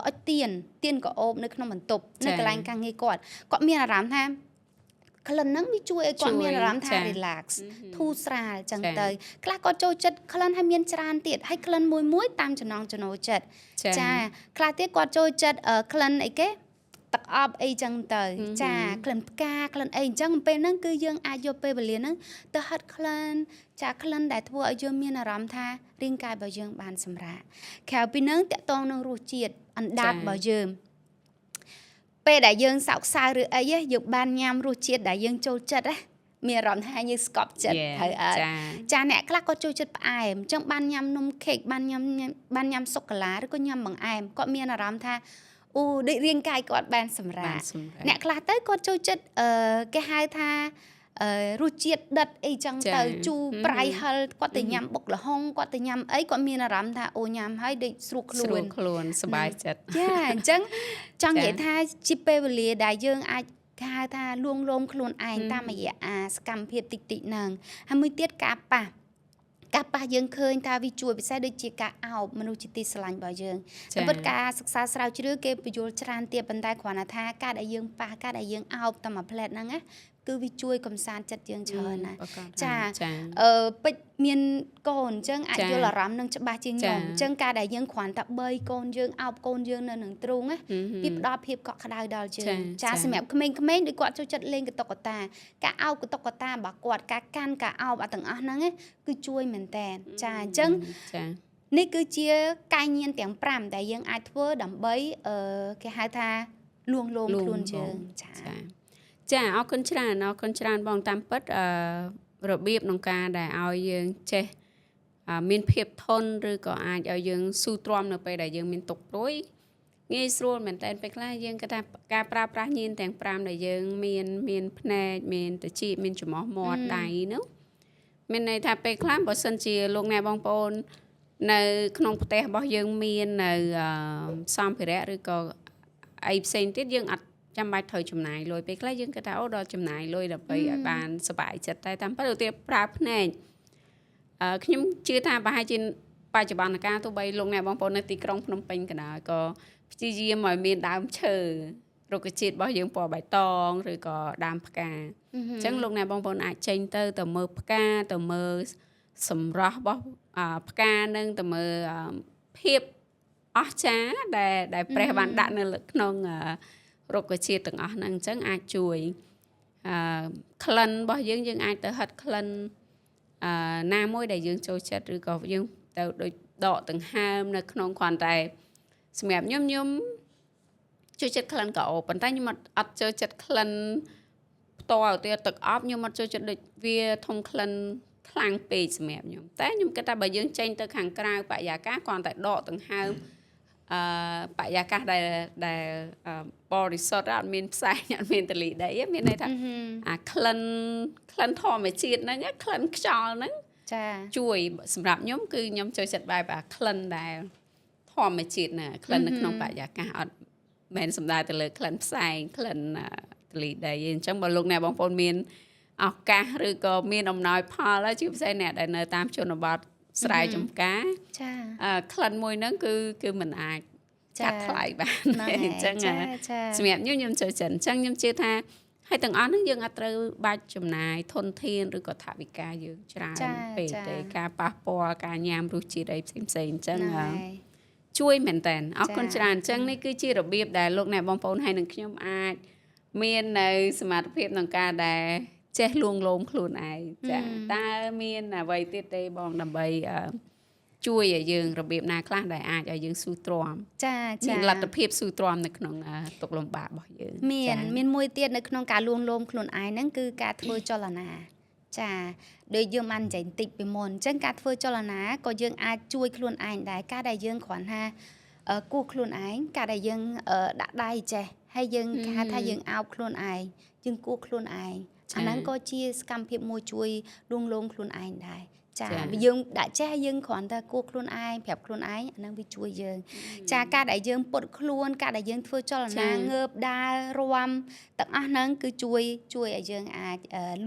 អុចទៀនទៀនក្រអូបនៅក្នុងបន្ទប់នៅកន្លែងការងារគាត់គាត់មានអារម្មណ៍ថាក្លិនហ្នឹងវាជួយឲ្យគាត់មានអារម្មណ៍ថា relax ធូរស្រាលចឹងទៅខ្លះគាត់ចូលចិត្តក្លិនហើយមានច្រើនទៀតហើយក្លិនមួយមួយតាមចំណង់ចំណូលចិត្តចាខ្លះទៀតគាត់ចូលចិត្តក្លិនអីគេទឹកអប់អីចឹងទៅចាក្លិនផ្កាក្លិនអីអញ្ចឹងពេលហ្នឹងគឺយើងអាចយកពេលវេលាហ្នឹងទៅហិតក្លិនចាក្លិនដែលធ្វើឲ្យយើងមានអារម្មណ៍ថារាងកាយរបស់យើងបានសម្រាកក្រៅពីហ្នឹងតកតងនឹងរសជាតិអណ្ដាតរបស់យើងពេលដែលយើងសោកសៅឬអីយើងបានញ៉ាំរសជាតិដែលយើងចូលចិត្តណាមានអារម្មណ៍ថាយើងស្កប់ចិត្តត្រូវអត់ចាអ្នកខ្លះក៏ចូលចិត្តផ្អែមអញ្ចឹងបានញ៉ាំនំខេកបានញ៉ាំបានញ៉ាំសូកូឡាឬក៏ញ៉ាំបង្អែមគាត់មានអារម្មណ៍ថាអូដូចរាងកាយគាត់បានសម្រាកអ្នកខ្លះទៅគាត់ចូលចិត្តអឺគេហៅថាអឺរសជាតិដិតអីចឹងទៅជូរប្រៃហិលគាត់ទៅញ៉ាំបុកល្ហុងគាត់ទៅញ៉ាំអីគាត់មានអារម្មណ៍ថាអូញ៉ាំហើយដូចស្រួលខ្លួន ស្រួលខ្លួនសប្បាយចិត្ត ចាអញ្ចឹងចង់និយាយថាជាពេលវេលាដែលយើងអាចគេហៅថាលួងលោមខ្លួនឯងតាមរយៈអាសកម្មភាពតិចតិចហ្នឹងហើយមួយទៀតការប៉ះការប៉ះយើងឃើញថាវាជួយពិសេសដូចជាការអោបមនុស្សជាទីស្រឡាញ់របស់យើងតែពិតការសិក្សាស្រាវជ្រាវគេបញ្យល់ច្រើនទៀតប៉ុន្តែគ្រាន់តែថាការដែលយើងប៉ះការដែលយើងអោបតែមួយផ្លែតហ្នឹងណាគឺវាជួយកំសាន្តចិត្តយើងច្រើនណាចាអឺពេជ្រមានកូនអញ្ចឹងអាចយល់អារម្មណ៍នឹងច្បាស់ជាងខ្ញុំអញ្ចឹងការដែលយើងគ្រាន់តែបីកូនយើងអោបកូនយើងនៅនឹងទ្រូងណាវាផ្ដល់ភាពកក់ក្ដៅដល់យើងចាសម្រាប់ក្មេងៗដូចគាត់ចូលចិត្តលេងកតុកកតាការអោបកតុកកតារបស់គាត់ការកាន់ការអោបអាទាំងអស់ហ្នឹងគឺជួយមែនតើចាអញ្ចឹង ចា នេះគឺជាកាយញៀនទាំង5ដែលយើងអាចធ្វើដើម្បីអឺគេហៅថាលួងលោមខ្លួនយើងចា ចាអរគុណច្រើនអរគុណច្រើនបងតាមពិតអឺរបៀបក្នុងការដែលឲ្យយើងចេះមានភាពធន់ឬក៏អាចឲ្យយើងស៊ូទ្រាំនៅពេលដែលយើងមានទុក្ខព្រួយងាយស្រួលមែនតើពេលខ្លះយើងគិតថាការប្រើប្រាស់ញៀនទាំង5ដែលយើងមានមានភ្នែកមានត្រចៀកមានច្រមុះមាត់ដៃនោះមានន័យថាពេលខ្លះបើសិនជាលោកអ្នកបងប្អូននៅក្នុងផ្ទះរបស់យើងមាននៅសម្ភារៈឬក៏អីផ្សេងទៀតយើងអត់ចាំបាច់ត្រូវចំណាយលុយពេលខ្លះយើងគិតថាអូដល់ចំណាយលុយដើម្បីឲ្យបានសប្បាយចិត្តតែតាមពិតឧទាហរណ៍ប្រើភ្នែកអឺខ្ញុំជឿថាប្រហែលជាបច្ចុប្បន្នកាលទោះបីលោកអ្នកបងប្អូននៅទីក្រុងភ្នំពេញក៏ដោយក៏ព្យាយាមឲ្យមានដើមឈើរុក្ខជាតិរបស់យើងពណ៌បៃតងឬក៏ដើមផ្កាអញ្ចឹងលោកអ្នកបងប្អូនអាចចេញទៅទៅមើលផ្កាទៅមើលសម្រស់របស់ផ្កានឹងទៅមើលភាពអស្ចារ្យដែលដែលព្រះបានដាក់នៅក្នុងរុក្ខជាតិទាំងអស់ហ្នឹងអញ្ចឹងអាចជួយអឺក្លិនរបស់យើងយើងអាចទៅហិតក្លិនអឺណាមួយដែលយើងចូលចិត្តឬក៏យើងទៅដូចដកដង្ហើមនៅក្នុងគ្រាន់តែសម្រាប់ខ្ញុំខ្ញុំចូលចិត្តក្លិនក្រអូបប៉ុន្តែខ្ញុំអត់ចូលចិត្តក្លិនផ្ទាល់ទៀតទឹកអប់ខ្ញុំអត់ចូលចិត្តដូចវាធំក្លិនខ្លាំងពេកសម្រាប់ខ្ញុំតែខ្ញុំគិតថាបើយើងចេញទៅខាងក្រៅបរិយាកាសគ្រាន់តែដកដង្ហើមអឺបរិយាកាសដែលដែលបរិសុទ្ធអត់មានផ្សែងអត់មានតលីដីមានន័យថាអាក្លិនក្លិនធម្មជាតិហ្នឹងក្លិនខ្យល់ហ្នឹង ចា ជួយសម្រាប់ខ្ញុំគឺខ្ញុំចូលចិត្តបែបអាក្លិនដែលធម្មជាតិណាក្លិននៅក្នុងបរិយាកាសអត់មែនសំដៅទៅលើក្លិនផ្សែងក្លិនតលីដីអញ្ចឹងបើលោកអ្នកបងប្អូនមានឱកាសឬក៏មានអំណោយផលហើយជាពិសេសអ្នកដែលនៅតាមជនបទស្រែចម្ការ ចា ក្លិនមួយហ្នឹងគឺគឺមិនអាចកាត់ថ្លៃបានអញ្ចឹងសម្រាប់ខ្ញុំខ្ញុំចូលចិត្តអញ្ចឹងខ្ញុំជឿថាហើយទាំងអស់ហ្នឹងយើងអត់ត្រូវបាច់ចំណាយធនធានឬក៏ថវិកាយើងច្រើនពេកទេការប៉ះពាល់ការញ៉ាំរសជាតិអីផ្សេងផ្សេងអញ្ចឹងជួយមែនតើអរគុណច្រើនអញ្ចឹងនេះគឺជារបៀបដែលលោកអ្នកបងប្អូនហើយនឹងខ្ញុំអាចមាននៅសមត្ថភាពក្នុងការដែលចេះលួងលោមខ្លួនឯងចាតើមានអ្វីទៀតទេបងដើម្បីជួយឲ្យយើងរបៀបណាខ្លះដែលអាចឲ្យយើងស៊ូទ្រាំ ចាចា មានលទ្ធភាពស៊ូទ្រាំនៅក្នុងទុក្ខលំបាករបស់យើង មានមានមួយទៀតនៅក្នុងការលួងលោមខ្លួនឯងហ្នឹងគឺការធ្វើចលនាចាដូចយើងបាននិយាយបន្តិចពីមុនអញ្ចឹងការធ្វើចលនាក៏យើងអាចជួយខ្លួនឯងដែរការដែលយើងគ្រាន់ថាគោះខ្លួនឯងការដែលយើងដាក់ដៃចេះហើយយើងគេហៅថាយើងអោបខ្លួនឯងយើងគោះខ្លួនឯងអាហ្នឹងក៏ជាសកម្មភាពមួយជួយលួងលោមខ្លួនឯងដែរ ចាបើយើងដាក់ចេះយើងគ្រាន់តែគួរខ្លួនឯងប្រាប់ខ្លួនឯងអាហ្នឹងវាជួយយើងចាការដែលយើងពត់ខ្លួនការដែលយើងធ្វើចលនាងើបដើររាំទាំងអស់ហ្នឹងគឺជួយជួយឲ្យយើងអាច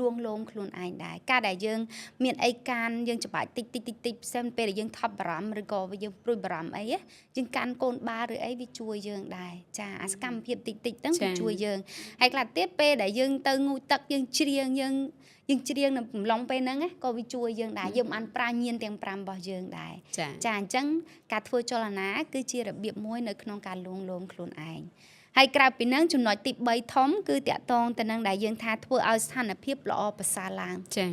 លួងលោមខ្លួនឯងដែរការដែលយើងមានអីកាន់យើងច្បាច់តិចតិចតិចតិចផ្សេងពេលដែលយើងថប់បារម្ភឬក៏យើងព្រួយបារម្ភអីយើងកាន់កូនបាល់ឬអីវាជួយយើងដែរចាអាសកម្មភាពតិចតិចហ្នឹងវាជួយយើងហើយខ្លះទៀតពេលដែលយើងទៅងូតទឹកយើងច្រៀងយើងយើងច្រៀងនៅកំឡុងពេលហ្នឹងក៏វាជួយយើងដែរយើងបានប្រាញៀនទាំង5របស់យើងដែរចាអញ្ចឹងការធ្វើចលនាគឺជារបៀបមួយនៅក្នុងការលួងលោមខ្លួនឯងហើយក្រៅពីហ្នឹងចំណុចទី3ធំគឺតាក់ទងទៅនឹងដែលយើងថាធ្វើឲ្យស្ថានភាពល្អប្រសើរឡើង ចា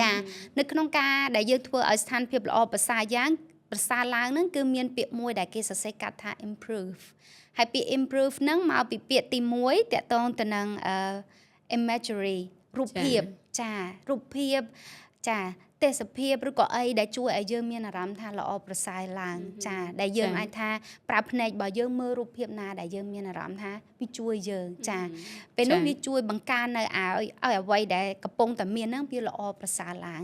ចានៅក្នុងការដែលយើងធ្វើឲ្យស្ថានភាពល្អប្រសើរយ៉ាងប្រសើរឡើងហ្នឹងគឺមានពាក្យមួយដែលគេសរសេរកាត់ថា improve ហើយពាក្យ improve ហ្នឹងមកពីពាក្យទី1តាក់ទងទៅនឹង imagery រូបភាពចារូបភាពចាទេសភាពឬក៏អីដែលជួយឲ្យយើងមានអារម្មណ៍ថាល្អប្រសើរឡើងចាដែលយើងអាចថាប្រើភ្នែករបស់យើងមើលរូបភាពណាដែលយើងមានអារម្មណ៍ថាវាជួយយើងចាពេលនោះវាជួយបង្កើននៅឲ្យឲ្យអ្វីដែលកំពុងតែមានហ្នឹងវាល្អប្រសើរឡើង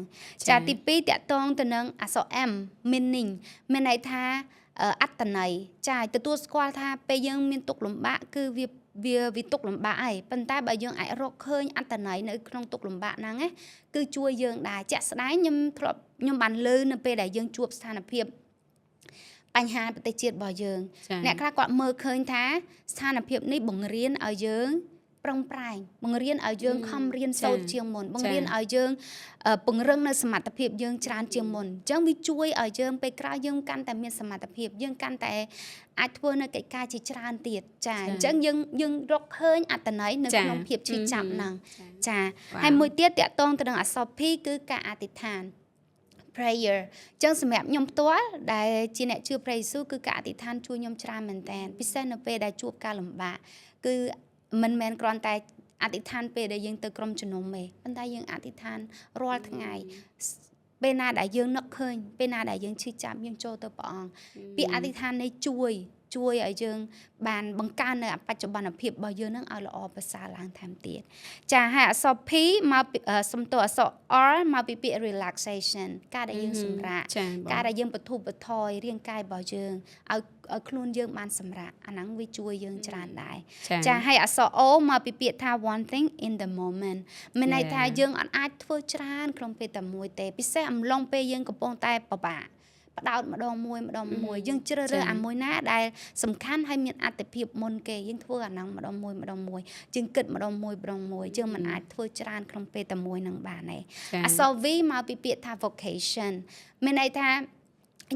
ចាទី2តាក់ទងទៅនឹងអក្សរ M meaning មានន័យថាអត្តន័យចាទទួលស្គាល់ថាពេលយើងមានទុក្ខលំបាកគឺវាវាវាទុក្ខលំបាកហើយប៉ុន្តែបើយើងអាចរកឃើញអត្តន័យនៅក្នុងទុក្ខលំបាកហ្នឹងណាគឺជួយយើងដែរជាក់ស្ដែងខ្ញុំធ្លាប់ខ្ញុំបានលើនៅពេលដែលយើងជួបស្ថានភាពបញ្ហាប្រទេសជាតិរបស់យើងអ្នកខ្លះគាត់មើលឃើញថាស្ថានភាពនេះបង្រៀនឲ្យយើងប្រឹងប្រែងបង្រៀនឲ្យយើងខំរៀនសូត្រជាងមុនបង្រៀនឲ្យយើងពង្រឹងនៅសមត្ថភាពយើងច្រើនជាងមុនអញ្ចឹងវាជួយឲ្យយើងពេលក្រោយយើងកាន់តែមានសមត្ថភាពយើងកាន់តែអាចធ្វើនៅកិច្ចការជាច្រើនទៀតចាអញ្ចឹងយើងយើងរកឃើញអត្ថន័យនៅក្នុងភាពឈឺចាប់ហ្នឹងចាហើយមួយទៀតតាក់ទងទៅនឹងអក្សរ P គឺការអធិដ្ឋាន prayer ចឹងសម្រាប់ខ្ញុំផ្ទាល់ដែលជាអ្នកជឿព្រះយេស៊ូវគឺការអធិដ្ឋានជួយខ្ញុំច្រើនមែនតើពិសេសនៅពេលដែលជួបការលំបាកគឺមិនមែនគ្រាន់តែអធិដ្ឋានពេលដែលយើងទៅក្រុមជំនុំទេប៉ុន្តែយើងអធិដ្ឋានរាល់ថ្ងៃពេលណាដែលយើងនឹកឃើញពេលណាដែលយើងឈឺចាប់យើងចូលទៅព្រះអង្គពាក្យអធិដ្ឋាននេះជួយជួយឲ្យយើងបានបង្កើននៅបច្ចុប្បន្នភាពរបស់យើងនឹងឲ្យល្អប្រសើរឡើងថែមទៀតចាហើយអក្សរ P មកសំទោសអក្សរ R មកពីពាក្យ relaxation ការដែលយើងសម្រាកការដែលយើងបធូរបថយរាងកាយរបស់យើងឲ្យឲ្យខ្លួនយើងបានសម្រាកអាហ្នឹងវាជួយយើងច្រើនដែរចាហើយអក្សរ O មកពីពាក្យថា one thing in the moment មានន័យថាយើងអត់អាចធ្វើច្រើនក្នុងពេលតែមួយទេពិសេសអំឡុងពេលយើងកំពុងតែពិបាកផ្ដោតម្ដងមួយម្ដងមួយយើងជ្រើសរើសអាមួយណាដែលសំខាន់ហើយមានអត្ថភាពមុនគេយើងធ្វើអាហ្នឹងម្ដងមួយម្ដងមួយយើងគិតម្ដងមួយម្ដងមួយយើងមិនអាចធ្វើច្រើនក្នុងពេលតែមួយនឹងបានទេអក្សរ V មកពីពាក្យថា vocation មានន័យថា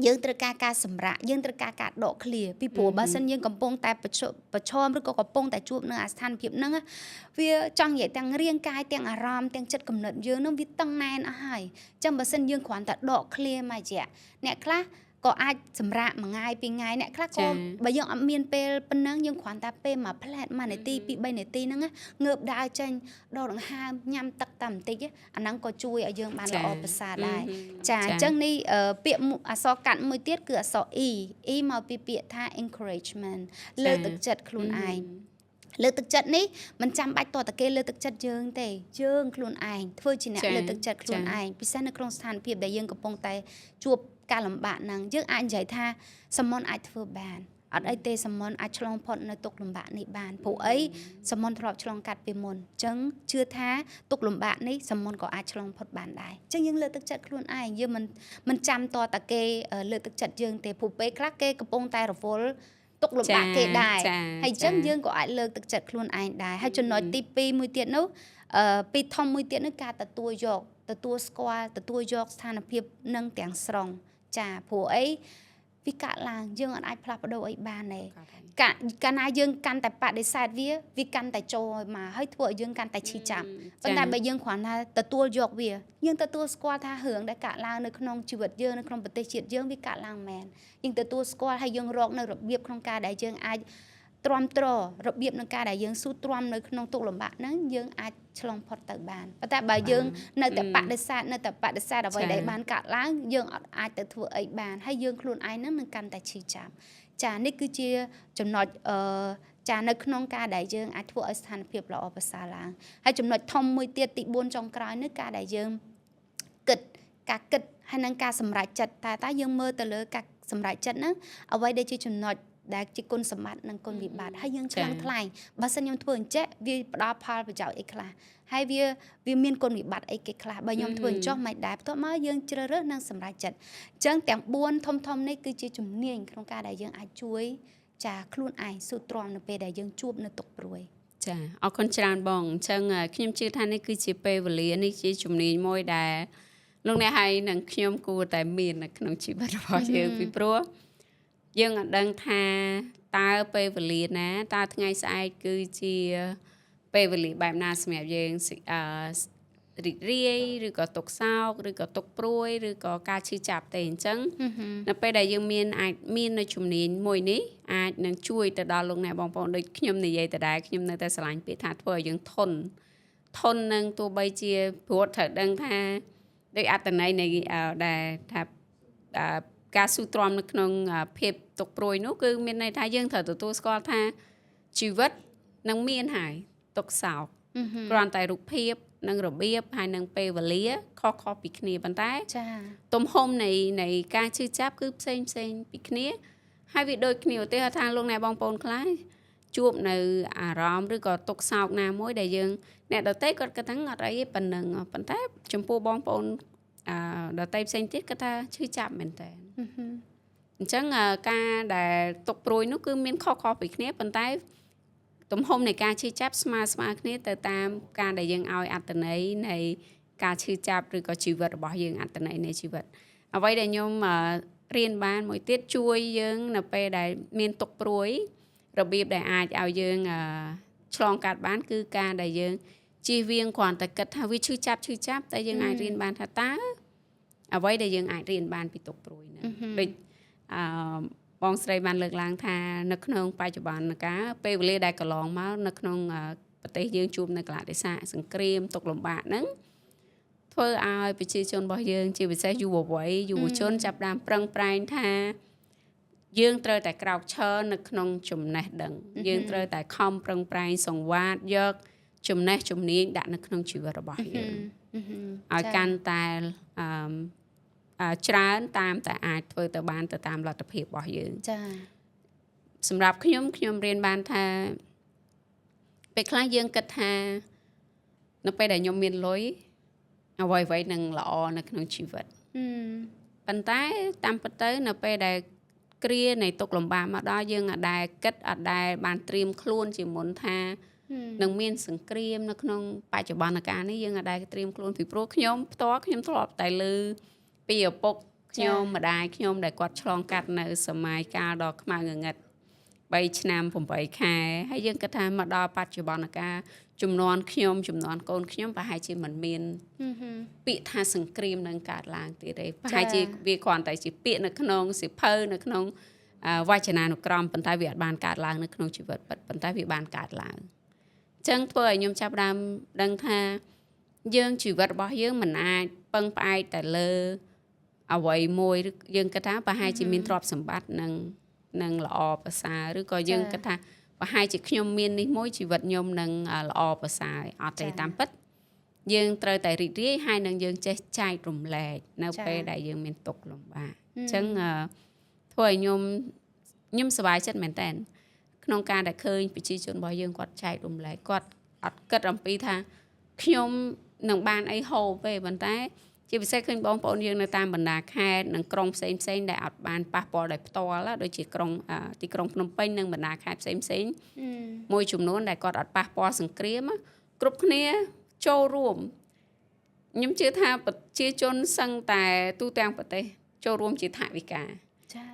យើងត្រូវការការសម្រាកយើងត្រូវការការដកឃ្លាពីព្រោះបើសិនយើងកំពុងតែប្រឈមឬក៏កំពុងតែជួបនឹងអាស្ថានភាពហ្នឹងវាចង់និយាយទាំងរាងកាយទាំងអារម្មណ៍ទាំងចិត្តគំនិតយើងហ្នឹងវាតឹងណែនអស់ហើយអញ្ចឹងបើសិនយើងគ្រាន់តែដកឃ្លាមួយរយៈអ្នកខ្លះក៏អាចសម្រាកមួយថ្ងៃពីរថ្ងៃអ្នកខ្លះក៏បើយើងអត់មានពេលប៉ុណ្ណឹងយើងគ្រាន់តែពេលមួយផ្លែត1នាទី2 3នាទីហ្នឹងងើបដើរចេញដកដង្ហើមញ៉ាំទឹកតែបន្តិចអាហ្នឹងក៏ជួយឲ្យយើងបានល្អប្រសើរដែរចាអញ្ចឹងនេះពាក្យអក្សរកាត់មួយទៀតគឺអក្សរ E E មកពីពាក្យថា encouragement លើកទឹកចិត្តខ្លួនឯងលើកទឹកចិត្តនេះមិនចាំបាច់តតែគេលើកទឹកចិត្តយើងទេយើងខ្លួនឯងធ្វើជាអ្នកលើកទឹកចិត្តខ្លួនឯងពិសេសនៅក្នុងស្ថានភាពដែលយើងកំពុងតែជួបការលំបាកហ្នឹងយើងអាចនិយាយថាសមនអាចធ្វើបានអត់អីទេសមុនអាចឆ្លងផុតនៅទុក្ខលំបាកនេះបានព្រោះអីសមុនធ្លាប់ឆ្លងកាត់ពីមុនអញ្ចឹងជឿថាទុក្ខលំបាកនេះសមុនក៏អាចឆ្លងផុតបានដែរអញ្ចឹងយើងលើកទឹកចិត្តខ្លួនឯងយើងមិនមិនចាំតតែគេលើកទឹកចិត្តយើងទេព្រោះពេលខ្លះគេកំពុងតែរវល់ទុក្ខលំបាកគេដែរហើយអញ្ចឹងយើងក៏អាចលើកទឹកចិត្តខ្លួនឯងដែរហើយចំណុចទី2មួយទៀតនោះពីធំមួយទៀតនោះការទទួលយកទទួលស្គាល់ទទួលយកស្ថានភាពនឹងទាំងស្រុងចាព្រោះអីវាកាក់ឡើងយើងអត់អាចផ្លាស់ប្ដូរអីបានទេកាកាលណាយើងកាន់តែបដិសេធវាវាកាន់តែចូលមកហើយធ្វើឲ្យយើងកាន់តែឈឺចាប់ប៉ុន្តែបើយើងគ្រាន់តែទទួលយកវាយើងទទួលស្គាល់ថារឿងដែលកាក់ឡើងនៅក្នុងជីវិតយើងនៅក្នុងប្រទេសជាតិយើងវាកាក់ឡើងមែនយើងទទួលស្គាល់ហើយយើងរកនៅរបៀបក្នុងការដែលយើងអាចទ្រាំទ្ររបៀបក្នុងការដែលយើងស៊ូទ្រាំនៅក្នុងទុក្ខលំបាកហ្នឹងយើងអាចឆ្លងផុតទៅបានប៉ុន្តែបើយើងនៅតែបដិសេធនៅតែបដិសេធអ្វីដែលបានកាត់ឡើងយើងអត់អាចទៅធ្វើអីបានហើយយើងខ្លួនឯងហ្នឹងនឹងកាន់តែឈឺចាប់ចានេះគឺជាចំណុចចានៅក្នុងការដែលយើងអាចធ្វើឲ្យស្ថានភាពល្អប្រសើរឡើងហើយចំណុចធំមួយទៀតទី4ចុងក្រោយនេះការដែលយើងគិតការគិត ហើយនឹងការសម្រេចចិត្តតែយើងមើលទៅលើការសម្រេចចិត្តហ្នឹងអ្វីដែលជាចំណុចដែលជាគុណសម្បត្តិនិងគុណវិបត្តិហើយយើងឆ្លងថ្លែងបើសិនខ្ញុំធ្វើអញ្ចេះវាផ្ដល់ផលប្រយោជន៍អីខ្លះហើយវាមានគុណវិបត្តិអីគេខ្លះបើខ្ញុំធ្វើអញ្ចោះមិនដែរបន្ទាប់មកយើងជ្រើសរើសនិងសម្រេចចិត្តអញ្ចឹងទាំង4ធំធំនេះគឺជាជំនាញក្នុងការដែលយើងអាចជួយចាខ្លួនឯងស៊ូទ្រាំនៅពេលដែលយើងជួបនៅទុក្ខព្រួយ ចាអរគុណច្រើនបងអញ្ចឹងខ្ញុំជឿថានេះគឺជាពេលវេលានេះជាជំនាញមួយដែលលោកអ្នកហើយនឹងខ្ញុំគួរតែមាននៅក្នុងជីវិតរបស់យើងពីព្រោះយើងអត់ដឹងថាតើពេលវេលាណាតើថ្ងៃស្អែកគឺជាពេលវេលាបែបណាសម្រាប់យើងអឺរីករាយឬក៏ទុក្ខសោកឬក៏ទុក្ខព្រួយឬក៏ការឈឺចាប់ទេអញ្ចឹងនៅពេលដែលយើងមានអាចមាននៅជំនាញមួយនេះអាចនឹងជួយទៅដល់លោកអ្នកបងប្អូនដូចខ្ញុំនិយាយដដែលខ្ញុំនៅតែស្រឡាញ់ពាក្យថាធ្វើឲ្យយើងធន់ធន់នឹងទោះបីជាព្រោះត្រូវដឹងថាដោយអត្តន័យនៃដែលថាការស៊ូទ្រាំនៅក្នុងភាពទុក្ខព្រួយនោះគឺមានន័យថាយើងត្រូវទទួលស្គាល់ថាជីវិតនឹងមានហើយទុក្ខសោកគ្រាន់តែរូបភាពនិងរបៀបហើយនឹងពេលវេលាខុសៗពីគ្នាប៉ុន្តែចាទំហំនៃការឈឺចាប់គឺផ្សេងផ្សេងពីគ្នាហើយវាដូចគ្នាឧទាហរណ៍ថាលោកអ្នកបងប្អូនខ្លះជួបនៅអារម្មណ៍ឬក៏ទុក្ខសោកណាមួយដែលយើងអ្នកដទៃគាត់គិតថាអត់អីទេប៉ុណ្ណឹងប៉ុន្តែចំពោះបងប្អូនដទៃផ្សេងទៀតគាត់ថាឈឺចាប់មែនតើអញ្ចឹងការដែលទុក្ខព្រួយនោះគឺមានខុសៗពីគ្នាប៉ុន្តែទំហំនៃការឈឺចាប់ស្មើស្មើគ្នាទៅតាមការដែលយើងឲ្យអត្ថន័យនៃការឈឺចាប់ឬក៏ជីវិតរបស់យើងអត្ថន័យនៃជីវិតអ្វីដែលខ្ញុំរៀនបានមួយទៀតជួយយើងនៅពេលដែលមានទុក្ខព្រួយរបៀបដែលអាចឲ្យយើងឆ្លងកាត់បានគឺការដែលយើងជៀសវាងគ្រាន់តែគិតថាវាឈឺចាប់ឈឺចាប់តែយើងអាចរៀនបានថាតើអ្វីដែលយើងអាចរៀនបានពីទុក្ខព្រួយហ្នឹងដូចបងស្រីបានលើកឡើងថានៅក្នុងបច្ចុប្បន្នកាលពេលវេលាដែលកន្លងមកនៅក្នុងប្រទេសយើងជួបនៅកលៈទេសៈសង្គ្រាមទុក្ខលំបាកហ្នឹងធ្វើឲ្យប្រជាជនរបស់យើងជាពិសេសយុវវ័យយុវជនចាប់ផ្ដើមប្រឹងប្រែងថាយើងត្រូវតែក្រោកឈរនៅក្នុងចំណេះដឹងយើងត្រូវតែខំប្រឹងប្រែងសង្វាតយកចំណេះជំនាញដាក់នៅក្នុងជីវិតរបស់យើងឲ្យកាន់តែច្រើនតាមតែអាចធ្វើទៅបានទៅតាមលទ្ធភាពរបស់យើងចាសម្រាប់ខ្ញុំខ្ញុំរៀនបានថាពេលខ្លះយើងគិតថានៅពេលដែលខ្ញុំមានលុយអ្វីៗនឹងល្អនៅក្នុងជីវិតប៉ុន្តែតាមពិតទៅនៅពេលដែលគ្រានៃទុក្ខលំបាកមកដល់យើងអត់ដែលគិតអត់ដែលបានត្រៀមខ្លួនជាមុនថានឹងមានសង្គ្រាមនៅក្នុងបច្ចុប្បន្នកាលនេះយើងអត់ដែលត្រៀមខ្លួនពីព្រោះខ្ញុំផ្ទាល់ខ្ញុំធ្លាប់តែឮពីឪពុកខ្ញុំម្ដាយខ្ញុំដែលគាត់ឆ្លងកាត់នៅសម័យកាលដ៏ខ្មៅងងឹត3ឆ្នាំ8ខែហើយយើងគិតថាមកដល់បច្ចុប្បន្នកាលចំនួនខ្ញុំចំនួនកូនខ្ញុំប្រហែលជាមិនមានពាក្យថាសង្គ្រាមនឹងកើតឡើងទៀតទេប្រហែលជាវាគ្រាន់តែជាពាក្យនៅក្នុងសៀវភៅនៅក្នុងវចនានុក្រមប៉ុន្តែវាអត់បានកើតឡើងនៅក្នុងជីវិតពិតប៉ុន្តែវាបានកើតឡើងអញ្ចឹងធ្វើឲ្យខ្ញុំចាប់ផ្ដើមដឹងថាយើងជីវិតរបស់យើងមិនអាចពឹងផ្អែកតែលើអ្វីមួយឬយើងគិតថាប្រហែលជាមានទ្រព្យសម្បត្តិនឹងល្អប្រសើរឬក៏យើងគិតថាប្រហែលជាខ្ញុំមាននេះមួយជីវិតខ្ញុំនឹងល្អប្រសើរអត់ទេតាមពិតយើងត្រូវតែរីករាយហើយនឹងយើងចេះចែករំលែកនៅពេលដែលយើងមានទុក្ខលំបាកអញ្ចឹងធ្វើឲ្យខ្ញុំសប្បាយចិត្តមែនតើក្នុងការដែលឃើញប្រជាជនរបស់យើងគាត់ចែករំលែកគាត់អត់គិតអំពីថាខ្ញុំនឹងបានអីហូបទេប៉ុន្តែជាពិសេសឃើញបងប្អូនយើងនៅតាមបណ្ដាខេត្តនិងក្រុងផ្សេងផ្សេងដែលអត់បានប៉ះពាល់ដោយផ្ទាល់ដូចជាក្រុងទីក្រុងភ្នំពេញនិងបណ្ដាខេត្តផ្សេងផ្សេងមួយចំនួនដែលគាត់អត់ប៉ះពាល់សង្គ្រាមគ្រប់គ្នាចូលរួមខ្ញុំជឿថាប្រជាជនសឹងតែទូទាំងប្រទេសចូលរួមជាថវិកាចា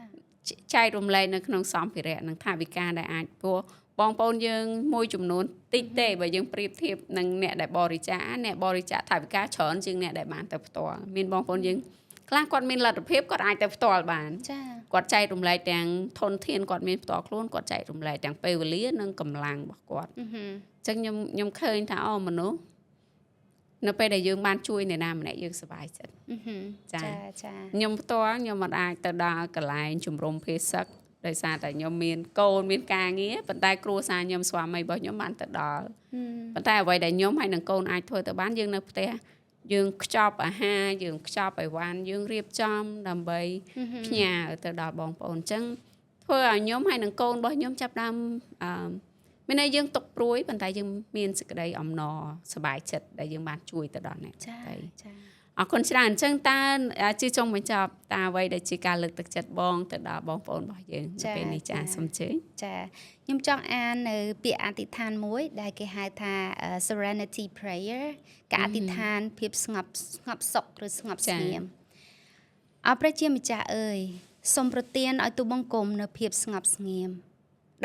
ចែករំលែកនៅក្នុងសម្ភារៈនិងថវិកាដែលអាចព្រោះបងប្អូនយើងមួយចំនួនតិចទេបើយើងប្រៀបធៀបនឹងអ្នកដែលបរិច្ចាគអ្នកបរិច្ចាគថវិកាច្រើនជាងអ្នកដែលបានទៅផ្ទាល់មានបងប្អូនយើងខ្លះគាត់មានលទ្ធភាពគាត់អាចទៅផ្ទាល់បានចាគាត់ចែករំលែកទាំងធនធានគាត់មានផ្ទាល់ខ្លួនគាត់ចែករំលែកទាំងពេលវេលានិងកម្លាំងរបស់គាត់អញ្ចឹងខ្ញុំឃើញថាអូមនុស្សនៅពេលដែលយើងបានជួយអ្នកណាម្នាក់យើងសប្បាយចិត្តចាចាខ្ញុំផ្ទាល់ខ្ញុំមិនអាចទៅដល់កន្លែងជំរំភេសឹកដោយសារតែខ្ញុំមានកូនមានការងារប៉ុន្តែគ្រួសារខ្ញុំស្វាមីរបស់ខ្ញុំបានទៅដល់ប៉ុន្តែអ្វីដែលខ្ញុំហើយនឹងកូនអាចធ្វើទៅបានយើងនៅផ្ទះ យើងខ្ចប់អាហារយើងខ្ចប់អីវ៉ាន់យើងរៀបចំដើម្បីផ្ញើទៅដល់បងប្អូនអញ្ចឹងធ្វើឲ្យខ្ញុំហើយនឹងកូនរបស់ខ្ញុំចាប់ដើមអឺមានន័យយើងទុកព្រួយប៉ុន្តែយើងមានសេចក្តីអំណរសប្បាយចិត្តដែលយើងបានជួយទៅដល់អ្នកដ ចា ទៃ ចា អរគុណច្រើនអញ្ចឹងតើជាចុងបញ្ចប់តើអ្វីដែលជាការលើកទឹកចិត្តបងទៅដល់បងប្អូនរបស់យើងនៅពេលនេះចាសូមអញ្ជើញ ចាខ្ញុំចង់អាននៅពាក្យអធិដ្ឋានមួយ ដែលគេហៅថា Serenity Prayer ការអធិដ្ឋានភាពស្ងប់ស្ងប់សុខឬស្ងប់ស្ងៀមអរព្រះជាម្ចាស់អើយសូមប្រទានឲ្យទូបង្គំនៅភាពស្ងប់ស្ងៀម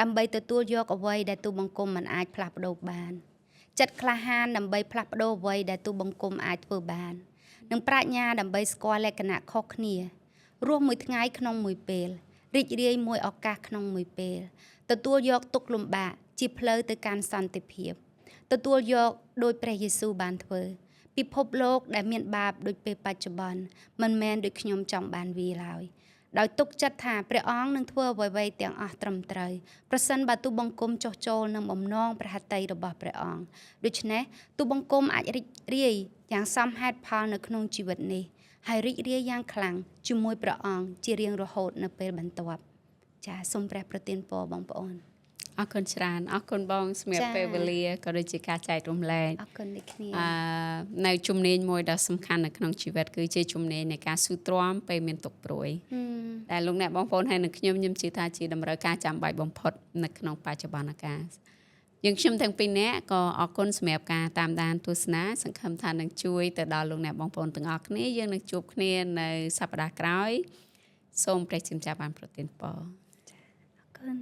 ដើម្បីទទួលយកអ្វីដែលទូបង្គំមិនអាចផ្លាស់ប្ដូរបានចិត្តក្លាហានដើម្បីផ្លាស់ប្ដូរអ្វីដែលទូបង្គំអាចធ្វើបាននិងប្រាជ្ញាដើម្បីស្គាល់លក្ខណៈខុសគ្នារស់មួយថ្ងៃក្នុងមួយពេលរីករាយមួយឱកាសក្នុងមួយពេលទទួលយកទុក្ខលំបាកជាផ្លូវទៅកាន់សន្តិភាពទទួលយកដោយព្រះយេស៊ូវបានធ្វើពិភពលោកដែលមានបាបដូចពេលបច្ចុប្បន្នមិនមែនដូចខ្ញុំចង់បានវាឡើយដោយទុកចិត្តថាព្រះអង្គនឹងធ្វើអ្វីៗទាំងអស់ត្រឹមត្រូវប្រសិនបើទូបង្គំចុះចូលនឹងបំណងព្រះហឫទ័យរបស់ព្រះអង្គដូច្នេះទូបង្គំអាចរីករាយយ៉ាងសមហេតុផលនៅក្នុងជីវិតនេះហើយរីករាយយ៉ាងខ្លាំងជាមួយព្រះអង្គជារៀងរហូតនៅពេលបន្ទាប់ចាសូមព្រះប្រទានពរបងប្អូន អរគុណច្រើនអរគុណបងសម្រាប់ពេលវេលាក៏ដូចជាការចែករំលែក អរគុណដូចគ្នា នៅជំនាញមួយដ៏សំខាន់នៅក្នុងជីវិតគឺជាជំនាញនៃការស៊ូទ្រាំពេលមានទុក្ខព្រួយដែលលោកអ្នកបងប្អូនហើយនឹងខ្ញុំជឿថាជាតម្រូវការចាំបាច់បំផុតនៅក្នុងបច្ចុប្បន្នកាលយើងខ្ញុំទាំងពីរនាក់ក៏អរគុណសម្រាប់ការតាមដានទស្សនាសង្ឃឹមថានឹងជួយទៅដល់លោកអ្នកបងប្អូនទាំងអស់គ្នាយើងនឹងជួបគ្នានៅសប្តាហ៍ក្រោយសូមព្រះជាម្ចាស់បានប្រទានពរ អរគុណ